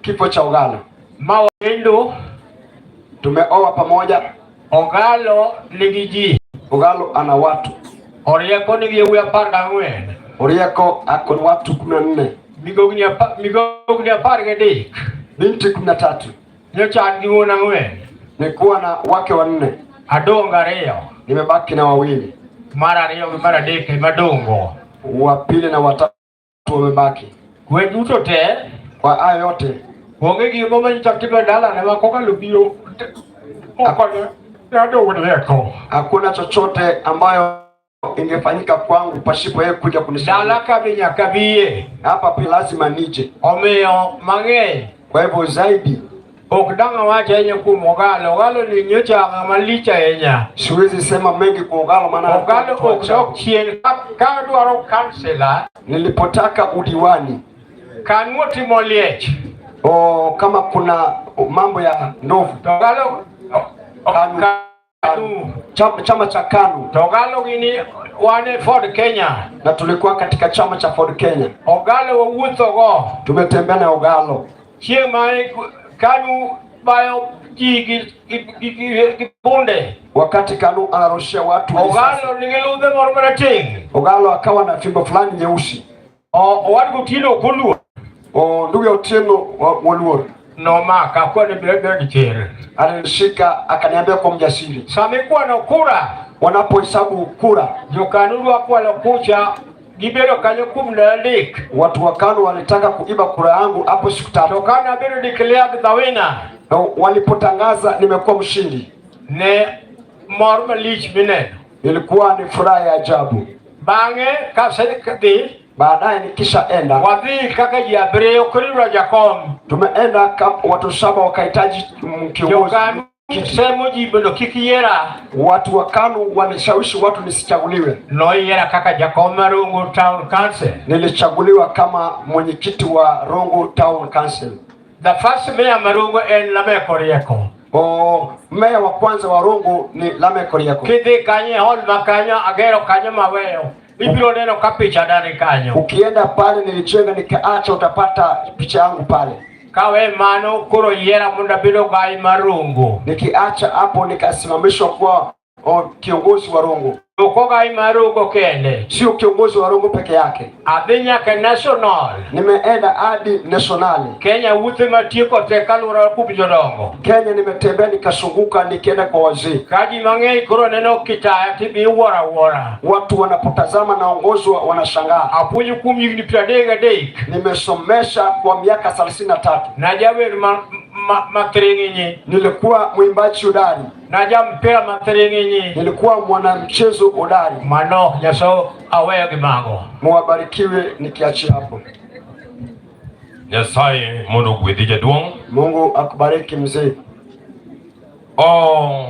Kifo cha Ogalo. Mawendo Tumeoa pamoja. Ogalo nigi ji. Ogalo ana watu. Orieko nigi yawuoyi 14. Orieko ako na watu 14. Migogni 13. Binti 13. Nyocha an gi wuon ang'wen. Nikuwa na wake wanne. Adong' ariyo. Nimebaki na wawili. Mar ariyo gi mar adek ema dongo. Wa pili na watatu wamebaki. Kwe duto te. Kwa hayo yote onge gima manyicha time dalane ma kokalo biro okonyo adong' rieko. Hakuna chochote ambayo ingefanyika kwangu pasipo yeye kuja kunisaidia. Dala ka be nyaka biye. Hapa pia lazima nije. Omiyo mang'eny. Kwa hivyo zaidi ok dang' awach ahinya kuom Ogalo. Ogalo ni nyocha ng'ama lich ahinya. Siwezi sema mengi kwa Ogalo maana Ogalo ok dok chien ka dwaro kansela. Nilipotaka udiwani Kanu otimo liech. O, kama kuna mambo ya ndovu. To Ogalo Kanu, Kanu. Chama cha Kanu. To Ogalo gini wan e Ford Kenya. Na tulikuwa katika chama cha Ford Kenya. Ogalo wawuothogo. Tumetembea na Ogalo. Chieng' ma Kanu bayo ji gi bunde. Wakati Kanu anarushia watu Ogalo nigi ludhe moro marateng'. Ogalo akawa na fimbo fulani nyeusi. Owadgi Otieno ok oluor. Ndugu ya Otieno Woluor. Nomaka akwane biro biro gi chir. Alinishika akaniambia kwa mjasiri. Sama ikwano kura, wanapohesabu kura, jokanu dwa kwalo kucha gibedo kanyo kuom ndalo adek. Watu wa Kanu walitaka kuiba kura yangu hapo siku tatu. To kane abedo declared the winner, Na walipotangaza nimekuwa mshindi, ne mor malich mineno. Ilikuwa ni furaha ya ajabu. Bang'e kasedhi, baadaye nikishaenda, wadhi kaka ji abiriyo koriwa jakom. Tumeenda kama watu saba wakahitaji kiongozi. Jokanu semo ji mondo kik yiera. Watu wa Kanu walishawishi watu nisichaguliwe. Noyiera kaka jakom mar Rongo Town Council. Nilichaguliwa kama mwenyekiti wa Rongo Town Council. The first mayor mar Rongo en Lameck Orieko. Meya wa kwanza wa Rongo ni Lameck Orieko. Kidhi kanyo e hall ma kanyo agero kanyo maweyo. Ibiro neno ka picha nani kanyo. Ukienda pale nilijenga nikaacha, utapata picha yangu pale. Kawe mano koro yiera mondo abed ogai mar Rongo. Nikiacha hapo nikasimamishwa kuwa kiongozi wa Rongo. Ok ogai mar Rongo kende. Sio kiongozi wa Rongo peke yake. Adhi nyaka national. Nimeenda hadi nationali. Kenya wuothe matieko te kaluwore kuom jodongo. Kenya nimetembea nikazunguka nikienda kwa wazee. Ka ji mang'eny koro neno kitaya tibi wuoro awuora. Watu wanapotazama naongozwa wanashangaa. Apuonjo kuom higni piero adek gadek. Nimesomesha kwa miaka 33. Najawer mathiring'inyi. Nilikuwa mwimbaji hodari. Naja mpira mathiring'inyi. Nilikuwa mwanamchezo hodari. Mano Nyasaye aweyo gi mago. Muwabarikiwe nikiachia hapo. Nyasaye mondo ogwedhi jaduong'. Mungu akubariki mzee. Oh.